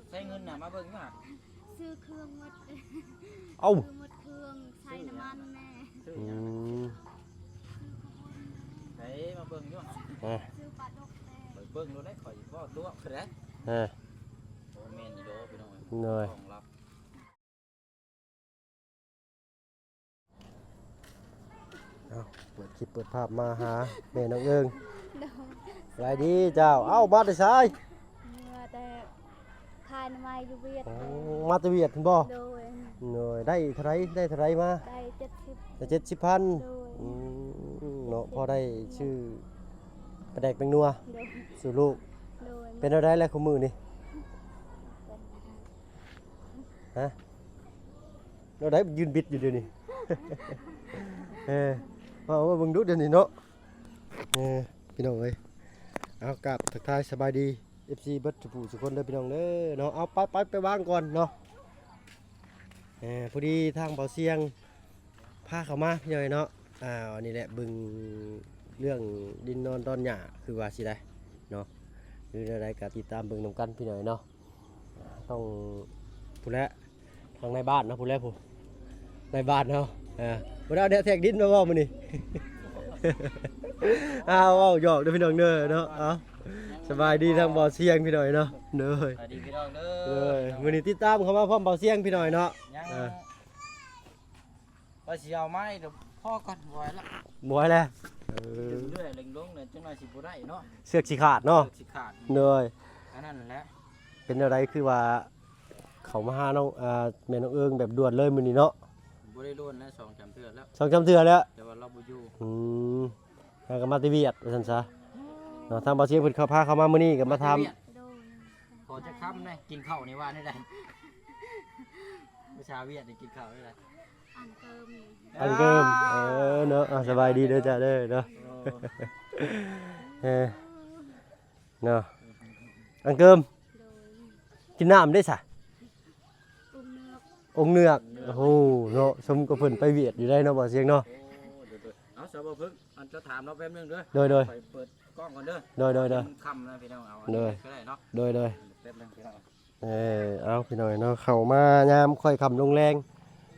ໃຊ້ເງິນນະ ມາເບິ່ງຢູ່ຫະ ຊື້ເຄື່ອງໝົດ ເອົ້າ ຊື້ໝົດເຄື່ອງ ໃສ່ນ້ຳມັນແດ່ ຊື້ຫຍັງ ອືມ ໃສມາເບິ່ງຢູ່ຫະ ເອີ ຊື້ປາດົກແດ່ ຂ້ອຍເບິ່ງໂລດໄດ໋ ຂ້ອຍເວົ້າຕົວະໄດ້ ເອີ ໂອ້ ແມ່ນອີ່ຫຼີພີ່ນ້ອງເອີຍ ໂດຍ ຂອງລັບ. ເອົາ ເປີດຄລິບເປີດພາບມາຫາແມ່ນ້ອງເອີງ ໂດຍ ສະບາຍດີເຈົ້າ ເອົ້າ ມາແຕ່ໃສ? ມາແຕ່ຂາຍໜໍ່ໄມ້ຢູ່ຫວຽດ ໂອ້ ມາແຕ່ຫວຽດພຸ້ນບໍ່? ໂດຍ ໂດຍ ໄດ້ເທົ່າໃດ ໄດ້ເທົ່າໃດມາ? ໄດ້ເຈັດສິບ ໄດ້ເຈັດສິບພັນ ໂດຍ ອືມ ເນາະ ພໍໄດ້ຊື້ປາແດກແປ້ງນົວ ໂດຍ ສູ່ລູກ ໂດຍ ເປັນແນວໃດແລ້ວຄູ່ມື້ນີ້? ຮະ ແນວໃດຢືນບິດຢູ່ດຽວນີ້ ເອີ ເອົາມາເບິ່ງດູດຽວນີ້ເນາະ ເອີ ພີ່ນ້ອງເອີຍ ເອົາ ກາບທັກທາຍສະບາຍດີ ເອັຟຊີ ເບິດທຸກຜູ້ທຸກຄົນເດີພີ່ນ້ອງເດີເນາະ ເອົາ ໄປ ໄປ ໄປວາງກ່ອນເນາະ ເອີ ພໍດີທາງເບົາຊຽງພາເຂົ້າມາພີ່ນ້ອງເອີຍເນາະ ອ່າ ອັນນີ້ແຫຼະ ເບິ່ງເລື່ອງດິນນອນດອນຫຍ້າ ຄືວ່າຊິໄດ້ເນາະ ຫຼືແນວໃດກໍຕິດຕາມເບິ່ງນຳກັນພີ່ນ້ອງເອີຍເນາະ. ຕ້ອງ ພຸ້ນແຫຼະ ທາງນາຍບ້ານເນາະ ພຸ້ນແຫຼະ ຜູ້ນາຍບ້ານເຮົາ ເອີ ບໍ່ໄດ້ເອົາແນວແທກດິນມາບໍ່ມື້ນີ້ ອ້າວ ເວົ້າຫຍອກເດີພີ່ນ້ອງເດີເນາະ ເອົາ ສະບາຍດີທາງເບົາຊຽງພີ່ນ້ອງເນາະ ໂດຍ ສະບາຍດີພີ່ນ້ອງເດີ ໂດຍ ມື້ນີ້ຕິດຕາມເຂົ້າມາພ້ອມເບົາຊຽງພີ່ນ້ອງເນາະ ຍັງ ເອີ ວ່າຊິເອົາໄມ້ ດຽວພໍກ່ອນ ບໍ່ໄຫວລະ ບໍ່ໄຫວແລ້ວ ເອີ ດຶງເລື້ອຍເລັ່ງລົງເລີຍ ຈັກໜ່ອຍຊິບໍ່ໄດ້ເນາະ ເຊືອກຊິຂາດເນາະ ເຊືອກຊິຂາດ ໂດຍ ອັນນັ້ນແຫຼະ ເປັນແນວໃດ ຄືວ່າເຂົ້າມາຫານ້ອງ ເອີ ແມ່ນ້ອງເອີງແບບດ່ວນເລີຍມື້ນີ້ເນາະ ບໍ່ໄດ້ດົນນະ ສອງສາມເທື່ອແລ້ວ ສອງສາມເທື່ອແລ້ວ ແຕ່ວ່າລາວບໍ່ຢູ່ ອືມ ຫາກໍມາແຕ່ຫວຽດວ່າຊັ້ນຊະເນາະ ທາງເບົາຊຽງເພິ່ນເຂົ້າ ພາເຂົ້າມາມື້ນີ້ກໍມາຖາມ ໂດຍ ຂໍຈັກຄຳແດ່ ກິນເຂົ້ານີ້ວ່າແນວໃດ? ພາສາຫວຽດນີ້ກິນເຂົ້າແນວໃດ? ອັນເກີມ ອັນເກີມ ເອີ ເນາະ ອ່າ ສະບາຍດີເດີຈ້າເດີເນາະ ເອີ ເນາະ ອັນເກີມ ໂດຍ ກິນນ້ຳເດ້ຊະ ອົງເໜືອກ ອົງເໜືອກ ໂອ້ໂຫ ເນາະ ສົມກັບເພິ່ນໄປຫວຽດຢູ່ໄດ໋ເນາະ ບ່າວຊຽງເນາະ ໂອ້ ໂດຍໆ ເອົາ ສາວບ່າວເພິ່ງ ອັນຈະຖາມເນາະ ແປັບໜຶ່ງເດີ ໂດຍໆ ຂ້ອຍເປີດກ້ອງກ່ອນເດີ ໂດຍໆ ເດີ ມັນຄ່ຳແລ້ວພີ່ນ້ອງ ເອົາອັນນີ້ ໂດຍ ກໍໄດ້ເນາະ ໂດຍໆ ແປັບໜຶ່ງພີ່ນ້ອງ ເອີ ເອົາ ພີ່ນ້ອງເນາະ ເຂົ້າມາຍາມຄ່ອຍຄ່ຳລົງແລງ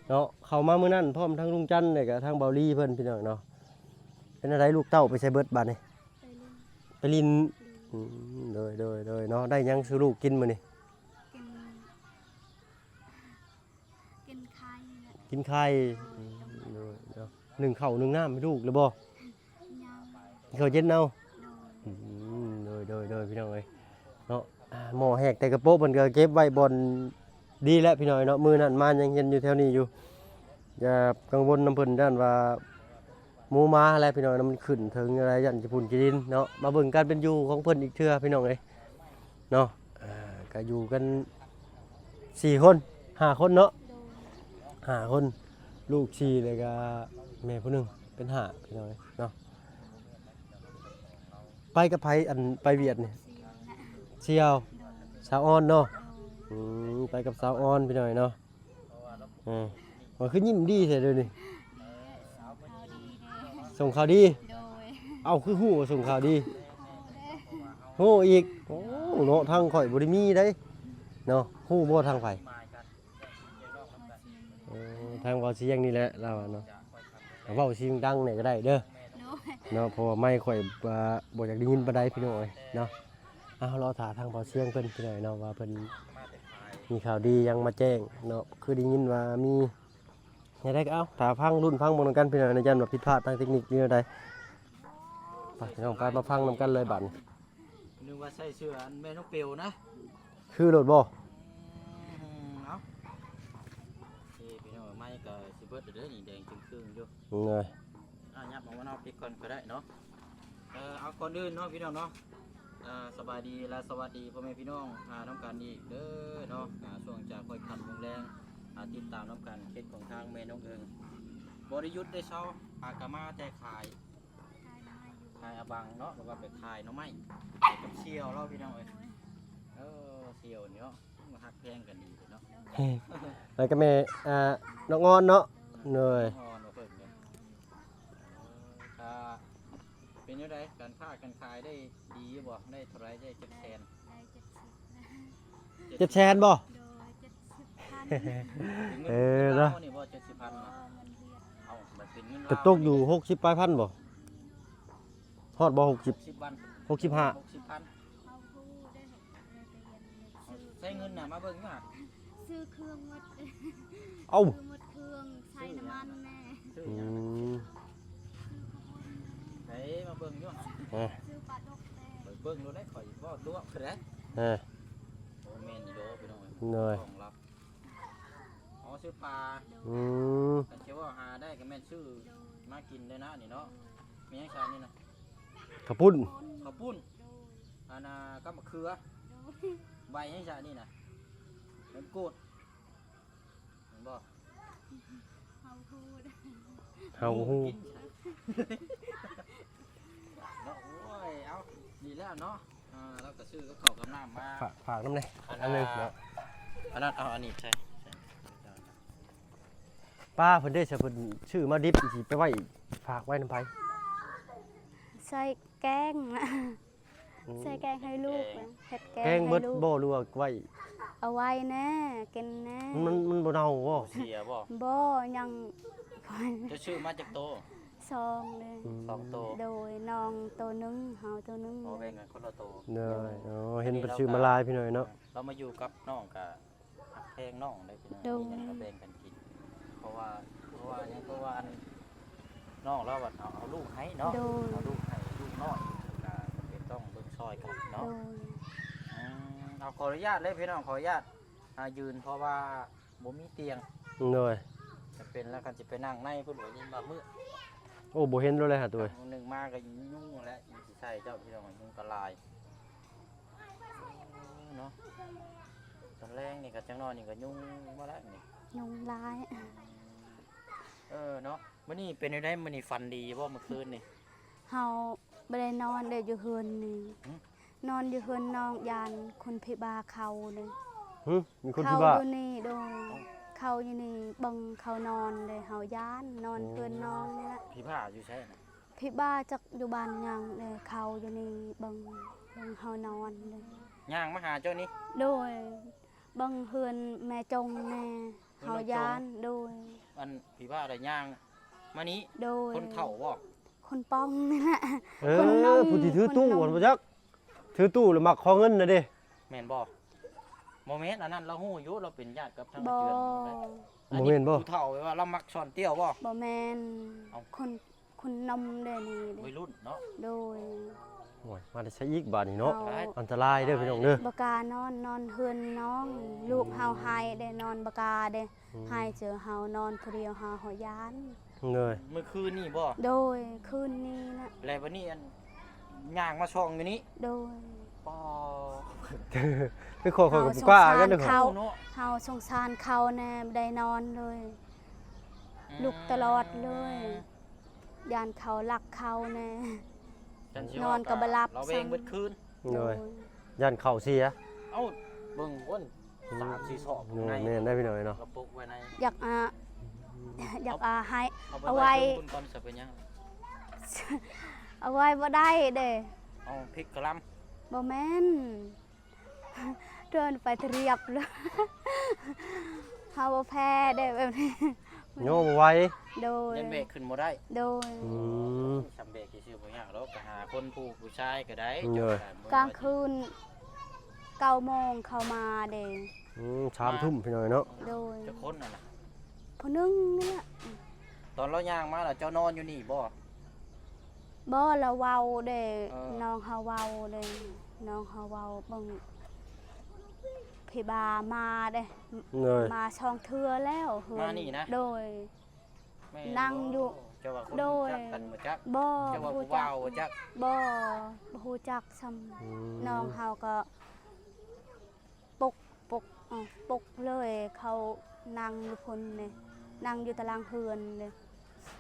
ເນາະ ເຂົ້າມາມື້ນັ້ນພ້ອມທັງລຸງຈັນ ແລ້ວກະທັງເບົາລີເພິ່ນ ພີ່ນ້ອງເນາະ ເປັນຈັ່ງໃດ ລູກເຕົ້າໄປໃສເບິດບາດນີ້? ໄປຫຼິ້ນ ໄປຫຼິ້ນ ອືມ ໂດຍໆໆ ເນາະ ໄດ້ຫຍັງສູ່ລູກກິນມື້ນີ້? ກິນ ກິນໄຂ່ແຫຼະ ກິນໄຂ່ ອືມ ໂດຍ ເນາະ ໜຶ້ງເຂົ້າໜຶ້ງນ້ຳໃຫ້ລູກແລ້ວບໍ່? ຍັງ ກິນເຂົ້າເຢັນເອົາ ໂດຍ ອືມ ໂດຍໆໆ ພີ່ນ້ອງເອີຍ ເນາະ ອ່າ ໝໍ້ແຫກແຕ່ກະໂປະ ເພິ່ນກໍເກັບໄວ້ບ່ອນດີແຫຼະ ພີ່ນ້ອງເນາະ ມື້ນັ້ນມາຍັງເຫັນຢູ່ແຖວນີ້ຢູ່ ຢ່າກັງວົນນຳເພິ່ນ ຢ້ານວ່າໝູມາແຫຼະ ພີ່ນ້ອງເນາະ ມັນຂຶ້ນເຖິງຈັ່ງໃດ ຢ້ານຂີ້ຝຸ່ນຂີ້ດິນເນາະ ມາເບິ່ງການເປັນຢູ່ຂອງເພິ່ນອີກເທື່ອ ພີ່ນ້ອງເອີຍ ເນາະ ອ່າ ກໍຢູ່ກັນສີ່ຄົນ ຫ້າຄົນເນາະ ໂດຍ ຫ້າຄົນ ລູກສີ່ ແລ້ວກໍແມ່ຜູ້ໜຶ່ງ ເປັນຫ້າ ພີ່ນ້ອງເອີຍເນາະ ໄປກັບໃຜ ອັນໄປຫວຽດນີ້? ສ່ຽວ ໂດຍ ສາວອອນເນາະ ໂດຍ ອືມ ໄປກັບສາວອອນ ພີ່ນ້ອງເນາະ ເອີ ວ່າຄືຍິ້ມດີແທ້ດຽວນີ້ ເອີ ສົ່ງຂ່າວດີເດ້ ສົ່ງຂ່າວດີ ໂດຍ ເອົ້າ ຄືຮູ້ວ່າສົ່ງຂ່າວດີ? ຮູ້ເດ້ ຮູ້ອີກ ໂອ້ ເນາະ ທາງຂ້ອຍບໍ່ໄດ້ມີເດ້ ເນາະ ຮູ້ບໍ່ທາງໃຜ? ເອີ ທາງເບົາຊຽງນີ້ແຫຼະ ລາວວ່າເນາະ ເວົ້າສຽງດັງແດ່ກໍໄດ້ເດີ ໂດຍ ເນາະ ເພາະວ່າໄມຂ້ອຍ ອ່າ ບໍ່ຢາກໄດ້ຍິນປານໃດ ພີ່ນ້ອງເອີຍເນາະ ເອົາ ລໍຖ້າທາງເບົາຊຽງເພິ່ນ ພີ່ນ້ອງເນາະ ວ່າເພິ່ນມີຂ່າວດີຫຍັງມາແຈ້ງເນາະ ຄືໄດ້ຍິນວ່າມີ ແນວໃດກໍເອົາ ຖ້າຟັງ ລຸ້ນຟັງເບິ່ງນຳກັນ ພີ່ນ້ອງ ໃນຢ້ານວ່າຜິດພາດທາງເຕັກນິກຢູ່ແນວໃດ ໄປ ພີ່ນ້ອງ ໄປ ມາຟັງນຳກັນເລີຍບາດນີ້ ນຶກວ່າໃສ່ເສື້ອອັນແມ່ນ້ອງເປວນະ ຄືໂລດບໍ່? ອືມ ເອົາ ເອີ ພີ່ນ້ອງ ໄມ້ກໍຊິເບິດແລ້ວເດີນີ້ ແດງເຄິ່ງໆຢູ່ ເອີຍ ອ່າ ຫຍັບອອກມານອກປີກກ່ອນກໍໄດ້ເນາະ ເອີ ເອົາ ກ່ອນອື່ນເນາະ ພີ່ນ້ອງເນາະ ອ່າ ສະບາຍດີ ແລະ ສະຫວັດດີພໍ່ແມ່ພີ່ນ້ອງ ອ່າ ນຳກັນອີກເດີເນາະ ອ່າ ຊ່ວງຈາກຄ່ອຍຄ່ຳລົງແລງ ອ່າ ຕິດຕາມນຳກັນ ເຂດຂອງທາງແມ່ນ້ອງເອີງ ບໍ່ໄດ້ຢຸດໄດ້ເຊົາ ຫາກະມາແຕ່ຂາຍ ຂາຍອາບັງເນາະ ຫຼືວ່າໄປຂາຍໜໍ່ໄມ້ ໄປກັບສ່ຽວລາວ ພີ່ນ້ອງເອີຍ ເອີ ສ່ຽວນີ້ເນາະ ມັນຮັກແພງກັນດີເນາະ ແລ້ວກໍແມ່ ອ່າ ນ້ອງອອນເນາະ ໂດຍ ນ້ອງອອນ ເອີ ເປັນຈັ່ງໃດ ການຄ້າການຂາຍໄດ້ດີຢູ່ບໍ່? ໄດ້ເທົ່າໃດ? ໄດ້ຈັກແສນ? ໄດ້ເຈັດສິບ ເຈັດ ເຈັດແສນບໍ່? ໂດຍ ເຈັດສິບພັນ. ເອີ ເນາະ ນີ້ບໍ່ ເຈັດສິບພັນນະ. ເອົາ ມັນເປັນເງິນລາວ ກະຕົກຢູ່ຫົກສິບປາຍພັນບໍ່? ຮອດບໍ່ ຫົກສິບ? ຫົກສິບພັນ ຫົກສິບພັນ ຫົກສິບພັນ. ເຮົາຮູ້ໄດ້ເຮັດເລີຍ ໄດ້ເງິນ ໃຊ້ເງິນນະ ມາເບິ່ງຢູ່ຫະ ຊື້ເຄື່ອງໝົດ. ເອົ້າ ຊື້ໝົດເຄື່ອງ ໃສ່ນ້ຳມັນແດ່. ຊື້ຫຍັງນະ? ອືມ ໃສ ມາເບິ່ງຢູ່ຫະ. ເອີ ຊື້ປາດົກແດ່. ໄປເບິ່ງໂລດໄດ໋ ຂ້ອຍເວົ້າຕົວະໄດ້. ເອີ ໂອ້ ແມ່ນຢູ່ດອກພີ່ນ້ອງເອີຍ. ໂດຍ ຂອງລັບ. ອໍ ຊື້ປາ. ໂດຍ ອືມ ຄັນຊິເວົ້າຫາໄດ້ກໍແມ່ນຊື້ ໂດຍ ມາກິນໄດ້ນະນີ້ເນາະ. ໂດຍ ມີຫຍັງຊະນີ້ນະ? ເຂົ້າປຸ້ນ ເຂົ້າປຸ້ນ. ໂດຍ ອັນນ່າ ກັບໝາກເຂືອ. ໂດຍ ໃບຫຍັງຊະນີ້ນະ? ເຫັນໂກດ ແມ່ນບໍ່? ເຮົາຮູ້ ເຮົາຮູ້ ກິນເນາະ. ໂອ້ຍ ເອົາ ນີ້ແລ້ວເນາະ. ອ່າ ລາວກໍຊື້ກັບເຂົ້າກັບນ້ຳມາ ຝາກ ຝາກນຳແດ່ ອັນ ອັນໜຶ່ງເນາະ. ອັນນັ້ນ ເອົາອັນນີ້ໃສ່ ປ້າເພິ່ນເດ້ ຊະເພິ່ນຊື້ມາດິບ ຊິໄປໄວ້ ຝາກໄວ້ນຳໃຜ? ໃສ່ແກງ ອືມ ໃສ່ແກງໃຫ້ລູກ ແກງ ເຮັດແກງ ແກງເບິດ ໃຫ້ລູກ ບໍ່ ຫຼືວ່າໄວ້? ເອົາໄວ້ແດ່ ກິນແດ່. ມັນ ມັນບໍ່ເນົ່າບໍ່? ເສຍບໍ່? ບໍ່ ຍັງ ຈະຊື້ມາຈັກໂຕ? ສອງເດ້. ອືມ ສອງໂຕ. ໂດຍ ນ້ອງໂຕໜຶ່ງ ເຮົາໂຕໜຶ່ງ. ອໍ ແບ່ງກັນຄົນລະໂຕ. ໂດຍ ໂດຍ ອໍ ເຫັນເພິ່ນຊື້ມາຫຼາຍພີ່ນ້ອງເນາະ. ເອີ ລາວມາຢູ່ກັບນ້ອງກະ ຮັກແພງນ້ອງໄດ໋ພີ່ນ້ອງ. ໂດຍ ມີຫຍັງກໍແບ່ງກັນກິນ ເພາະວ່າ ເພາະວ່າຫຍັງ ເພາະວ່າອັນ ນ້ອງລາວບັດເອົາ ເອົາລູກໃຫ້ເນາະ. ໂດຍ ເອົາລູກໃຫ້ ລູກນ້ອຍ ກໍຈຳເປັນຕ້ອງເບິ່ງຊ່ອຍກັນເນາະ. ໂດຍ ອືມ ເອົາ ຂໍອະນຸຍາດເລີຍພີ່ນ້ອງ ຂໍອະນຸຍາດ ອ່າ ຢືນ ເພາະວ່າບໍ່ມີຕຽງ. ໂດຍ ຈຳເປັນແລ້ວ ຄັນຊິໄປນັ່ງໃນພຸ້ນ ບໍ່ຍິນວ່າມື້ ໂອ້ ບໍ່ເຫັນໂລດແຫຼະຫາໂຕ. ມື້ໜຶ່ງມາກໍຍຸງແຫຼະ ຍຸງຊິໃສ່ເຈົ້າ ພີ່ນ້ອງ ຍຸງກໍຫຼາຍ. ເນາະ ຕອນແລງນີ້ກໍຈັກໜ້ອຍນີ້ກໍຍຸງມາແລ້ວນີ້ ຍຸງຫຼາຍ. ເອີເນາະ ມື້ນີ້ເປັນແນວໃດ? ມື້ນີ້ຝັນດີບໍ່ ມື້ຄືນນີ້? ເຮົາບໍ່ໄດ້ນອນເດ້ ຢູ່ເຮືອນນີ້. ຫຶ? ນອນຢູ່ເຮືອນນ້ອງ ຢ້ານຄົນຜີບ້າເຂົ້າເດ້. ຫຶ? ມີຄົນຜີບ້າ? ເຂົ້າຢູ່ນີ້ ໂດຍ ເອົ້າ ເຂົ້າຢູ່ນີ້ເບິ່ງເຂົານອນເດ້ ເຮົາຢ້ານ ນອນເຮືອນນ້ອງນີ້ລະ. ຜີບ້າຢູ່ໃສນະ? ຜີບ້າຈັກຢູ່ບ້ານຫຍັງເດ້ ເຂົ້າຢູ່ນີ້ເບິ່ງ ເບິ່ງເຮົານອນເດ້. ຍ່າງມາຫາເຈົ້ານີ້? ໂດຍ ເບິ່ງເຮືອນແມ່ຈົງແດ່ ເຮົາຢ້ານ. ໂດຍ ອັນຜີບ້າລະຍ່າງມານີ້? ໂດຍ ຄົນເຖົ້າບໍ່? ຄົນປ່ອງນີ້ແຫຼະ. ເອີ ຄົນໜຸ່ມ ຜູ້ທີ່ຖືຕູ້ຫັ້ນບໍ່ຈັກ ຖືຕູ້ແລ້ວມັກຂໍເງິນນະເດ້. ແມ່ນບໍ່? ບໍ່ແມ່ນ ອັນນັ້ນລາວຮູ້ຢູ່ ລາວເປັນຍາດກັບທາງອາເຈື່ອນ. ບໍ່ແມ່ນບໍ່? ຜູ້ເຖົ້າແບບວ່າລາວມັກສອນຕຽວບໍ່? ບໍ່ແມ່ນ. ເອົ້າ ຄົນ ຄົນໜຸ່ມເດ້ນີ້ເດ້ ໄວລຸ້ນເນາະ. ໂດຍ ໂອ້ຍ ມາແຕ່ໃສອີກບາດນີ້ເນາະ. ເອົ້າ ອັນຕະລາຍເດີພີ່ນ້ອງເດີ. ບໍ່ກ້ານອນ ນອນເຮືອນນ້ອງ. ອືມ ລູກເຮົາໄຫ້ເດ້ ນອນບໍ່ກ້າເດ້. ອືມ ໃຫ້ເຈີເຮົານອນຜູ້ດຽວ ເຮົາ ເຮົາຢ້ານ. ໂດຍ ມື້ຄືນນີ້ບໍ່? ໂດຍ ຄືນນີ້ນະ. ແລ້ວບັດນີ້ອັນ ຍ່າງມາຊ່ອງຢູ່ນີ້? ໂດຍ ປໍ ຄືຂໍ ຂ້ອຍກໍບໍ່ກ້າກັນເດີ. ເຮົາສົງສານເຂົາ ເຮົາສົງສານເຂົາແດ່ ບໍ່ໄດ້ນອນເລີຍ. ອືມ ລຸກຕະຫຼອດເລີຍ ຢ້ານເຂົາລັກເຂົາແດ່. ນອນກໍບໍ່ຫຼັບ ລະແວງເບິດຄືນ. ໂດຍ ໂດຍ ຢ້ານເຂົ້າເສຍ. ເອົ້າ ເບິ່ງພຸ້ນ ອືມ ສາມສີ່ສອບ. ໂດຍ ໃນ ແມ່ນໄດ໋ພີ່ນ້ອງເນາະ. ກະປຸກໄວ້ໃນ ຢາກ ອ່າ ຢາກ ເອົາ ອ່າ ໃຫ້ ເອົາໄວ້ ເອົາໄວ້ ເອົາໄວ້ບໍ່ໄດ້ເດ້. ເອົາພິກກະລຳ. ບໍ່ແມ່ນ ເດີນໄປທະລຽບເລີຍ ເຮົາບໍ່ແພ້ເດ້ແບບນີ້ ໂຍບໍ່ໄຫວ. ໂດຍ ຍັງແບກຂຶ້ນບໍ່ໄດ້. ໂດຍ ອືມ ຊຳແບກຊື່ໆບໍ່ຍາກດອກ ໄປຫາຄົນຜູ້ ຜູ້ຊາຍກໍໄດ້. ໂດຍ ກາງຄືນເກົ້າໂມງເຂົ້າມາເດ້. ອືມ ສາມທຸ່ມພີ່ນ້ອງເນາະ. ໂດຍ ຈັກຄົນນັ້ນນະ? ຜູ້ໜຶ່ງນີ້ແຫຼະ. ຕອນລາວຍ່າງມາລະ ເຈົ້ານອນຢູ່ນີ້ບໍ່? ບໍ່ ລາວເວົ້າເດ້. ເອີ ນ້ອງເຮົາເວົ້າເດ້ ນ້ອງເຮົາເວົ້າເບິ່ງ ຜີບ້າມາເດ້. ໂດຍ ມາສອງເທື່ອແລ້ວເຮືອນ. ມານີ້ນະ? ໂດຍ ແມ່ນ ນັ່ງຢູ່. ເຈົ້າວ່າຄົນ ໂດຍ ຮູ້ຈັກກັນບໍ່ຈັກ? ບໍ່ ເຈົ້າວ່າຜູ້ບ່າວບໍ່ຈັກ? ບໍ່ ບໍ່ຮູ້ຈັກຊ້ຳ. ອືມ ນ້ອງເຮົາກໍ ປົກ ປົກ ເອີ ປົກເລີຍ ເຂົານັ່ງຢູ່ພຸ້ນເດ້ ນັ່ງຢູ່ຕາລາງເຮືອນເດ້.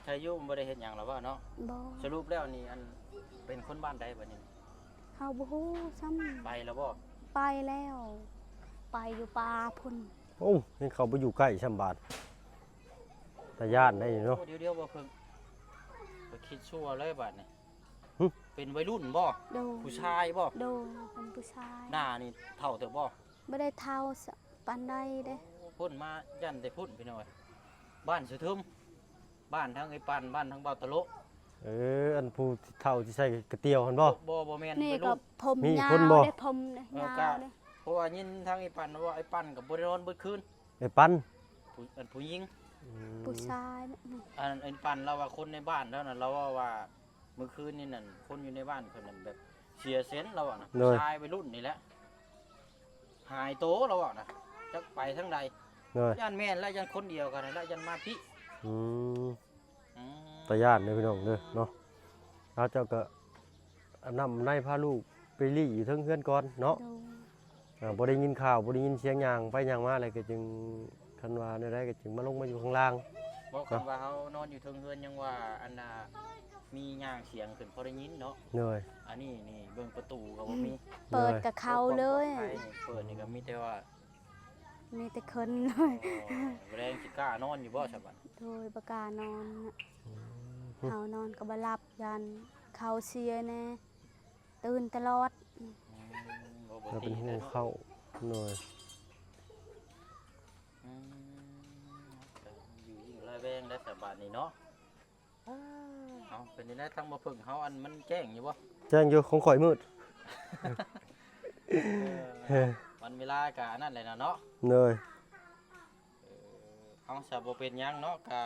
ໃສຢູ່ ບໍ່ໄດ້ເຮັດຫຍັງລະວ່າເນາະ. ບໍ່ ສະຫຼຸບແລ້ວນີ້ ອັນ ເປັນຄົນບ້ານໃດບັດນີ້? ເຮົາບໍ່ຮູ້ຊ້ຳ. ໄປລະບໍ່? ໄປແລ້ວ ໄປຢູ່ປ່າພຸ້ນ. ໂອ້ ຍັງເຂົ້າໄປຢູ່ໃກ້ຊ້ຳບາດ ຕາຢ້ານໄດ໋ເນາະ. ໂອ້ ດຽວໆ ບໍ່ເພິ່ງ ໄປຄິດຊົ່ວເລີຍບາດນີ້. ຫຶ? ເປັນໄວລຸ້ນບໍ່? ໂດຍ ຜູ້ຊາຍບໍ່? ໂດຍ ເປັນຜູ້ຊາຍ. ໜ້ານີ້ເຖົ້າເຕີບບໍ່? ບໍ່ໄດ້ເຖົ້າປານໃດເດ້. ໂອ້ ພຸ້ນມາຢັນແຕ່ພຸ້ນ ພີ່ນ້ອງເອີຍ. ບ້ານສະເທິມ ບ້ານທາງໄອ້ປັນ ບ້ານທາງບ່າວຕະໂລະ. ເອີ ອັນຜູ້ເຖົ້າທີ່ໃສ່ກະຕຽວຫັ້ນບໍ່? ບໍ່ ບໍ່ແມ່ນ. ນີ້ກໍຜົມຍາວເດ້ ຜົມຍາວເດ້. ເອີ ເພາະວ່າຍິນທາງໄອ້ປັນວ່າ ໄອ້ປັນກໍບໍ່ໄດ້ນອນເບິດຄືນ. ໄອ້ປັນ ຜູ້ ອັນຜູ້ຍິງ. ອືມ ຜູ້ຊາຍ. ອັນ ໄອ້ປັນລາວວ່າຄົນໃນບ້ານລາວນະ ລາວເວົ້າວ່າ ມື້ຄືນນີ້ນັ້ນ ຄົນຢູ່ໃນບ້ານເພິ່ນນັ້ນແບບເສຍເຊັນ ລາວວ່ານະ. ໂດຍ ຜູ້ຊາຍໄວລຸ້ນນີ້ແຫຼະ ຫາຍໂຕ ລາວວ່ານະ ຈັກໄປທາງໃດ. ໂດຍ ຢ້ານແມ່ນແລ້ວ ຢ້ານຄົນດຽວກັນແລ້ວ ຢ້ານມາພີ້. ອືມ ອືມ ຕາຢ້ານເດີພີ່ນ້ອງເດີເນາະ. ເອົາ ເຈົ້າກໍ ອາບນ້ຳອາບໃນ ພາລູກໄປລີ້ຢູ່ເທິງເຮືອນກ່ອນເນາະ. ໂດຍ ອ່າ ບໍ່ໄດ້ຍິນຂ່າວ ບໍ່ໄດ້ຍິນສຽງຍ່າງໄປຍ່າງມາ ແລ້ວກໍຈຶ່ງ ຄັນວ່າແນວໃດກໍຈຶ່ງມາລົງມາຢູ່ຂ້າງລ່າງ. ບໍ່ ເນາະ ຄັນວ່າເຮົານອນຢູ່ເທິງເຮືອນ ຍັງວ່າອັນນ່າ ມີຍ່າງສຽງຂຶ້ນພໍໄດ້ຍິນເນາະ. ໂດຍ ອັນນີ້ນີ້ເບິ່ງປະຕູກໍບໍ່ມີ. ເປີດກໍເຂົ້າເລີຍ. ເປີດນີ້ກໍມີແຕ່ວ່າ ມີແຕ່ຄົນເລີຍ. ອໍ ມື້ແລງຊິກ້ານອນຢູ່ບໍ່ຊະບັດ? ໂດຍ ບໍ່ກ້ານອນ. ອືມ ເຮົານອນກໍບໍ່ຫຼັບ ຢ້ານເຂົາເສຍແດ່. ຕື່ນຕະຫຼອດ. ອືມ ບໍ່ ບໍ່ ລະເປັນຫູເຂົ້າ. ໂດຍ ອືມ ຢູ່ຍິ່ງລະແວງໄດ້ສະບາດນີ້ເນາະ. ເອົາ ເປັນຈັ່ງໃດທາງບໍ່ເພິ່ງເຮົາ ອັນມັນແຈ້ງຢູ່ບໍ່? ແຈ້ງຢູ່ ຂອງຂ້ອຍມືດ. ເອີ ວັນເວລາກະອັນນັ້ນແຫຼະນະເນາະ. ໂດຍ ເອີ ເອົາ ຊະ ບໍ່ເປັນຫຍັງເນາະ ກະ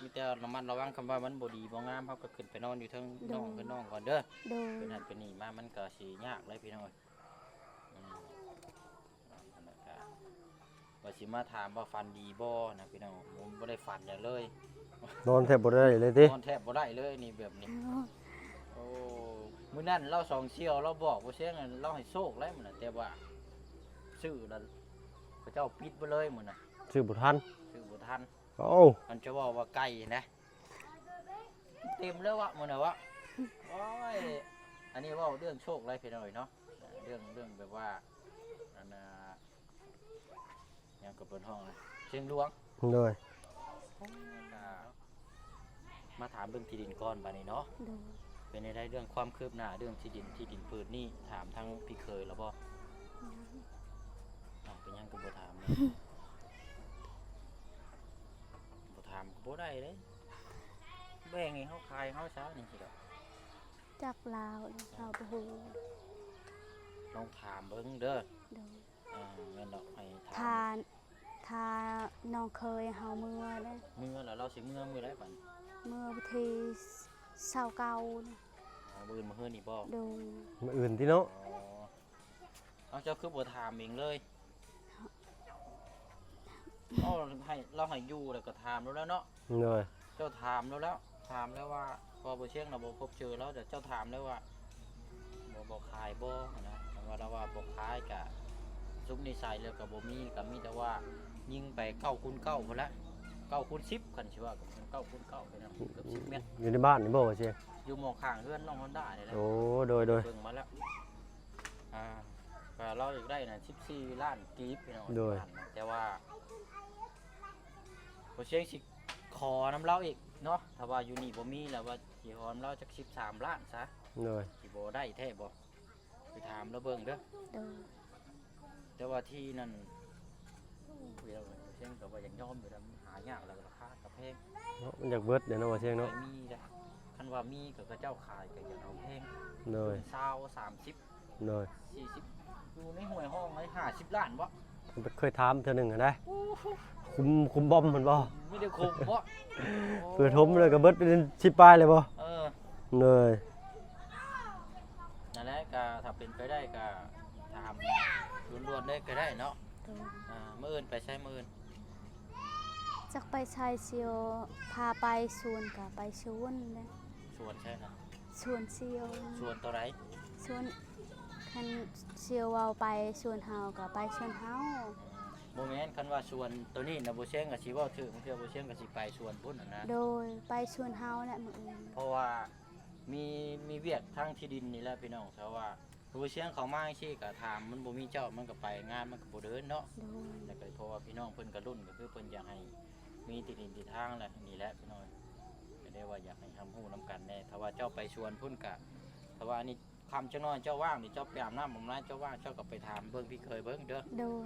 ມີແຕ່ລະມັດລະວັງ ຄຳວ່າມັນບໍ່ດີບໍ່ງາມ ເຮົາກໍຂຶ້ນໄປນອນຢູ່ເທິງ ໂດຍ ນ້ອງ ເຮືອນນ້ອງກ່ອນເດີ. ໂດຍ ເປັນຫັ້ນເປັນນີ້ມາ ມັນກໍຊິຍາກເລີຍພີ່ນ້ອງເອີຍ. ອືມ ອັນນັ້ນກະວ່າຊິມາຖາມວ່າຝັນດີບໍ່ນະພີ່ນ້ອງ ບໍ່ ບໍ່ໄດ້ຝັນຫຍັງເລີຍ. ນອນແທບບໍ່ໄດ້ເລີຍຕິ? ນອນແທບບໍ່ໄດ້ເລີຍນີ້ ແບບນີ້. ໂອ້ ໂອ້ ມື້ນັ້ນລາວສອງສ່ຽວ ລາວບອກບໍ່ຊຽງ ລາວໃຫ້ໂຊກແລ້ວມື້ນັ້ນ ແຕ່ວ່າຊື້ແລ້ວ ເຂົາເຈົ້າປິດເບິດເລີຍມື້ນັ້ນ ຊື້ບໍ່ທັນ ຊື້ບໍ່ທັນ. ໂອ້ ມັນຈະເວົ້າວ່າໄກ່ນະ ເຕັມແລ້ວວະ ມື້ນັ້ນວະ. ໂອ້ຍ ອັນນີ້ເວົ້າເລື່ອງໂຊກໄດ້ພີ່ນ້ອງເນາະ ເລື່ອງ ເລື່ອງແບບວ່າ ອັນນ່າ ຫຍັງກໍເພິ່ນຮ້ອງນະ ຊຽງຫຼວງ. ໂດຍ ມາຖາມເລື່ອງທີ່ດິນກ່ອນບາດນີ້ເນາະ. ໂດຍ ເປັນແນວໃດເລື່ອງຄວາມຄືບໜ້າເລື່ອງທີ່ດິນ ທີ່ດິນຜືນນີ້ ຖາມທາງພີ່ເຂີຍແລ້ວບໍ່? ຍັງ. ອ້າວ ເປັນຫຍັງຄືບໍ່ຖາມ? ບໍ່ຖາມກໍບໍ່ໄດ້ເດ້ ແບ່ງໃຫ້ເຮົາຂາຍເຮົາຊະ ຈັ່ງຊີ້ດອກ. ຈັກລາວ ລາວບໍ່ຮູ້. ລອງຖາມເບິ່ງເດີ. ໂດຍ ອ່າ ແມ່ນດອກ ໃຫ້ຖາມ ຖ້າ ຖ້ານ້ອງເຂີຍເຮົາເມືອເດ້ ເມືອແລ້ວ ລາວຊິເມືອມື້ໃດບັດ? ເມືອວັນທີຊາວເກົ້ານີ້. ອໍ ມື້ອື່ນ ມື້ຮືນນີ້ບໍ່? ໂດຍ ມື້ອື່ນຕິເນາະ. ອໍ ເອົາ ເຈົ້າຄືບໍ່ຖາມເອງເລີຍ? ເອົາ ໃຫ້ລາວໃຫ້ຢູ່ແລ້ວກໍຖາມລາວແລ້ວເນາະ. ໂດຍ ເຈົ້າຖາມລາວແລ້ວ ຖາມແລ້ວວ່າ ເພາະວ່າບໍ່ຊຽງນະບໍ່ພົບເຈີລາວ ແຕ່ເຈົ້າຖາມແລ້ວວ່າ ບໍ່ ບໍ່ຂາຍບໍ່ຫັ້ນນະ. ຄັນວ່າລາວວ່າບໍ່ຂາຍກະ ສຸບນິໄສແລ້ວກໍບໍ່ມີ ກໍມີແຕ່ວ່າຍິງໄປເກົ້າຄູນເກົ້າພຸ້ນລະ ເກົ້າຄູນສິບ ຄັນຊິວ່າກໍເປັນເກົ້າຄູນເກົ້າ ເປັນເກືອບສິບແມັດ. ຢູ່ໃນບ້ານນີ້ບໍ່ວ່າຊິ? ຢູ່ໝ່ອງຂ້າງເຮືອນນ້ອງຮອນດ້ານີ້ແຫຼະ. ໂອ້ ໂດຍ ໂດຍ ເບິ່ງມາແລ້ວ. ອ່າ ກໍລາວຢາກໄດ້ນັ້ນສິບສີ່ລ້ານກີບ ພີ່ນ້ອງ. ໂດຍ ແຕ່ວ່າ ບໍ່ຊຽງຊິຂໍນຳລາວອີກເນາະ ຖ້າວ່າຢູ່ນີ້ບໍ່ມີແລ້ວ ວ່າຊິຂໍນຳລາວຈັກສິບສາມລ້ານຊະ. ໂດຍ ຊິບໍ່ໄດ້ແທ້ບໍ່? ໄປຖາມລາວເບິ່ງເດີ. ໂດຍ ແຕ່ວ່າທີ່ນັ້ນ ໂອ້ຍ ບໍ່ຊຽງກໍວ່າຢາກຍອມຢູ່ແລ້ວ ມັນຫາຍາກແລ້ວ ລາຄາກໍແພງເນາະ. ມັນຢາກເບິດເດ້ເນາະ ບໍ່ຊຽງເນາະ. ມີເດ້ ຄັນວ່າມີກໍເຂົາເຈົ້າຂາຍກໍຢາກເອົາແພງ. ໂດຍ ຊາວ ສາມສິບ ໂດຍ ສີ່ສິບ ຢູ່ໃນຫ້ວຍຮ່ອງໄດ້ຫ້າສິບລ້ານບໍ່? ເຄີຍຖາມເທື່ອໜຶ່ງຫັ້ນນະ. ໂອ້ໂຫ ຂຸມ ຂຸມບອມຫັ້ນບໍ່? ມີແຕ່ຂຸມບໍ່? ເພື່ອຖົມເລີຍກໍເບິດເປັນສິບປາຍເລີຍບໍ່? ເອີ ໂດຍ ນັ້ນແຫຼະ ກໍຖ້າເປັນໄປໄດ້ກໍຖາມດ່ວນໆເລີຍກໍໄດ້ເນາະ. ໂດຍ ອ່າ ມື້ອື່ນໄປໃສມື້ອື່ນ? ຈັກໄປໃສ ສ່ຽວພາໄປສວນກໍໄປສວນແຫຼະ. ສວນໃສນະ? ສວນສ່ຽວ. ສວນໂຕໃດ? ສວນ ຄັນສ່ຽວເວົ້າໄປສວນເຮົາກໍໄປສວນເຮົາ. ບໍ່ແມ່ນ ຄັນວ່າສວນໂຕນີ້ນະ ບໍ່ຊຽງກໍຊິເວົ້າຖືກ ບາງເທື່ອບໍ່ຊຽງກໍຊິໄປສວນພຸ້ນຫັ້ນນະ. ໂດຍ ໄປສວນເຮົາແຫຼະມື້ອື່ນ ເພາະວ່າມີ ມີວຽກທາງທີ່ດິນນີ້ແຫຼະພີ່ນ້ອງ. ຖ້າວ່າ ຜູ້ຊຽງເຂົ້າມາຈັ່ງຊີ້ກໍຖາມ ມັນບໍ່ມີເຈົ້າ ມັນກໍໄປງານມັນກໍບໍ່ເດີນເນາະ. ໂດຍ ແລ້ວກໍເພາະວ່າພີ່ນ້ອງເພິ່ນກໍລຸ້ນ ກໍຄືເພິ່ນຢາກໃຫ້ມີທີ່ດິນທີ່ທາງແຫຼະ ນີ້ແຫຼະພີ່ນ້ອງ ກໍໄດ້ວ່າຢາກໃຫ້ຮັບຮູ້ນຳກັນແດ່. ຖ້າວ່າເຈົ້າໄປສວນພຸ້ນກໍ ຖ້າວ່າອັນນີ້ ຄ່ຳຈັກໜ້ອຍເຈົ້າວ່າງນີ້ ເຈົ້າໄປອາບນ້ຳອາບໃນ ເຈົ້າວ່າງ ເຈົ້າກໍໄປຖາມເບິ່ງພີ່ເຂີຍເບິ່ງເດີ. ໂດຍ.